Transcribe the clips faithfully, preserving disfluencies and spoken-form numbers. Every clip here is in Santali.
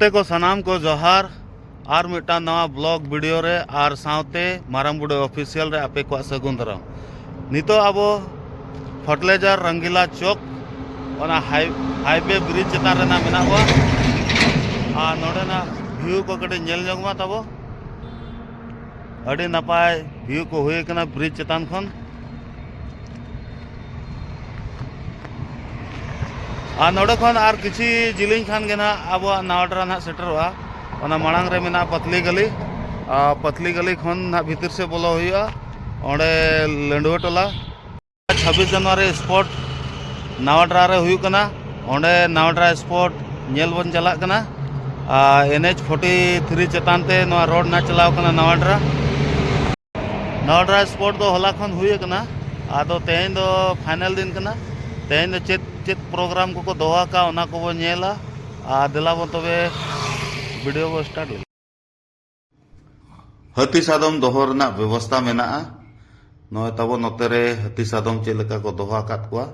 ᱜᱟᱛᱮ ᱠᱚ ᱥᱟᱱᱟᱢ ᱠᱚ ᱡᱚᱦᱟᱨ᱾ ᱟᱨ ᱢᱤᱫᱴᱟᱝ ᱱᱟᱣᱟ ᱵᱞᱚᱜ ᱵᱷᱤᱰᱤᱭᱳ ᱨᱮ ᱟᱨ ᱥᱟᱶᱛᱮ ᱢᱟᱨᱟᱝ ᱵᱩᱰᱷᱤ ᱚᱯᱷᱤᱥᱤᱭᱟᱞ ᱨᱮ ᱟᱯᱮ ᱠᱚᱣᱟᱜ ᱥᱟᱹᱜᱩᱱ ᱫᱟᱨᱟᱢ᱾ ᱱᱤᱛᱚᱜ ᱟᱵᱚ ᱯᱷᱚᱴᱞᱮᱡᱟᱨ ᱨᱟᱝᱜᱤᱞᱟ ᱪᱚᱠ, ᱚᱱᱟ ᱦᱟᱭ-, ᱦᱟᱭᱣᱮ ᱵᱨᱤᱡᱽ ᱪᱮᱛᱟᱱ ᱨᱮᱱᱟᱜ ᱢᱮᱱᱟᱜ ᱵᱚᱱᱟ᱾ ᱟᱨ ᱱᱚᱰᱮᱱᱟᱜ ᱵᱷᱤᱭᱩ ᱠᱚ ᱠᱟᱹᱴᱤᱡ ᱧᱮᱞ ᱧᱚᱜ ᱢᱟ ᱛᱟᱵᱚ᱾ ᱟᱹᱰᱤ ᱱᱟᱯᱟᱭ ᱵᱷᱤᱭᱩ ᱠᱚ ᱦᱩᱭ ᱟᱠᱟᱱᱟ ᱵᱨᱤᱡᱽ ᱪᱮᱛᱟᱱ ᱠᱷᱚᱱ᱾ ᱟᱨ ᱱᱚᱰᱮ ᱠᱷᱚᱱ ᱟᱨ ᱠᱤᱪᱷᱤ ᱡᱤᱞᱤᱧ ᱠᱷᱟᱱ ᱜᱮ ᱱᱟᱦᱟᱜ ᱟᱵᱚᱣᱟᱜ ᱱᱟᱣᱟᱰᱨᱟ ᱱᱟᱦᱟᱜ ᱥᱮᱴᱮᱨᱚᱜᱼᱟ᱾ ᱚᱱᱟ ᱢᱟᱲᱟᱝ ᱨᱮ ᱢᱮᱱᱟᱜᱼᱟ ᱯᱟᱛᱞᱤ ᱜᱟᱹᱞᱤ᱾ ᱟᱨ ᱯᱟᱛᱞᱤ ᱜᱟᱹᱞᱤ ᱠᱷᱚᱱ ᱱᱟᱦᱟᱜ ᱵᱷᱤᱛᱤᱨ ᱥᱮᱫ ᱵᱚᱞᱚ ᱦᱩᱭᱩᱜᱼᱟ, ᱚᱸᱰᱮ ᱞᱟᱹᱰᱩᱣᱟᱹ ᱴᱚᱞᱟ᱾ ᱪᱷᱟᱵᱵᱤᱥ ᱡᱟᱱᱩᱣᱟᱨᱤ ᱥᱯᱳᱨᱴ ᱱᱟᱣᱟᱰᱨᱟ ᱨᱮ ᱦᱩᱭᱩᱜ ᱠᱟᱱᱟ, ᱚᱸᱰᱮ ᱱᱟᱣᱟᱰᱨᱟ ᱥᱯᱳᱨᱴ ᱧᱮᱞ ᱵᱚᱱ ᱪᱟᱞᱟᱜ ᱠᱟᱱᱟ᱾ ᱟᱨ ᱮᱱ ᱮᱭᱤᱪ ᱯᱷᱳᱨᱴᱤ ᱛᱷᱨᱤ ᱪᱮᱛᱟᱱ ᱛᱮ ᱱᱚᱣᱟ ᱨᱳᱰ ᱱᱟᱦᱟᱜ ᱪᱟᱞᱟᱣ ᱠᱟᱱᱟ ᱱᱟᱣᱟᱰᱨᱟ᱾ ᱱᱟᱣᱟᱰᱨᱟ ᱥᱯᱳᱨᱴ ᱫᱚ ᱦᱚᱞᱟ ᱠᱷᱚᱱ ᱦᱩᱭ ᱟᱠᱟᱱᱟ, ᱟᱫᱚ ᱛᱮᱦᱮᱧ ᱫᱚ ᱯᱷᱟᱭᱱᱮᱞ ᱫᱤᱱ ᱠᱟᱱᱟ᱾ ᱛᱮᱦᱮᱧ ᱫᱚ ᱪᱮᱫ ᱪᱮᱫ ᱯᱨᱳᱜᱨᱟᱢ ᱠᱚᱠᱚ ᱫᱚᱦᱚ ᱟᱠᱟᱫᱼᱟ, ᱚᱱᱟ ᱠᱚᱵᱚᱱ ᱧᱮᱞᱟ᱾ ᱟᱨ ᱫᱮᱞᱟ ᱵᱚᱱ ᱛᱚᱵᱮ ᱵᱷᱤᱰᱤᱭᱳ ᱵᱚ ᱥᱴᱟᱨᱴ ᱞᱮᱜᱮ᱾ ᱦᱟᱹᱛᱤ ᱥᱟᱫᱚᱢ ᱫᱚᱦᱚ ᱨᱮᱱᱟᱜ ᱵᱮᱵᱚᱥᱛᱟ ᱢᱮᱱᱟᱜᱼᱟ᱾ ᱱᱚᱜᱼᱚᱭ ᱛᱟᱵᱚ ᱱᱚᱛᱮ ᱨᱮ ᱦᱟᱹᱛᱤ ᱥᱟᱫᱚᱢ ᱪᱮᱫ ᱞᱮᱠᱟ ᱠᱚ ᱫᱚᱦᱚ ᱟᱠᱟᱫ ᱠᱚᱣᱟ᱾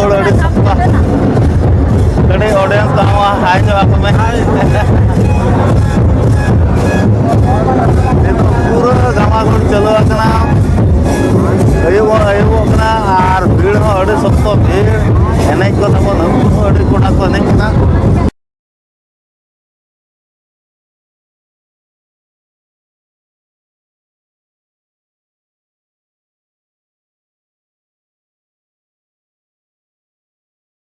ᱟᱹᱰᱤ ᱥᱚᱠᱛᱚ᱾ ᱠᱟᱹᱴᱤᱡ audience ᱠᱚ ᱦᱚᱸ ᱦᱟᱭ ᱧᱚᱜ ᱟᱠᱚ ᱢᱮ᱾ ᱱᱤᱛᱚᱜ ᱯᱩᱨᱟᱹ ᱜᱟᱢᱟ ᱜᱚᱲ ᱪᱟᱹᱞᱩ ᱟᱠᱟᱱᱟ᱾ ᱟᱹᱭᱩᱵᱚᱜ, ᱟᱹᱭᱩᱵᱚᱜ ᱠᱟᱱᱟ ᱟᱨ ᱵᱷᱤᱲ ᱦᱚᱸ ᱟᱹᱰᱤ ᱥᱚᱠᱛᱚ ᱵᱷᱤᱲ᱾ ᱮᱱᱮᱡ ᱠᱚ ᱛᱟᱵᱚᱱ ᱱᱩᱠᱩ ᱦᱚᱸ ᱟᱹᱰᱤ ᱠᱚᱲᱟ ᱠᱚ ᱮᱱᱮᱡ ᱠᱟᱱᱟ᱾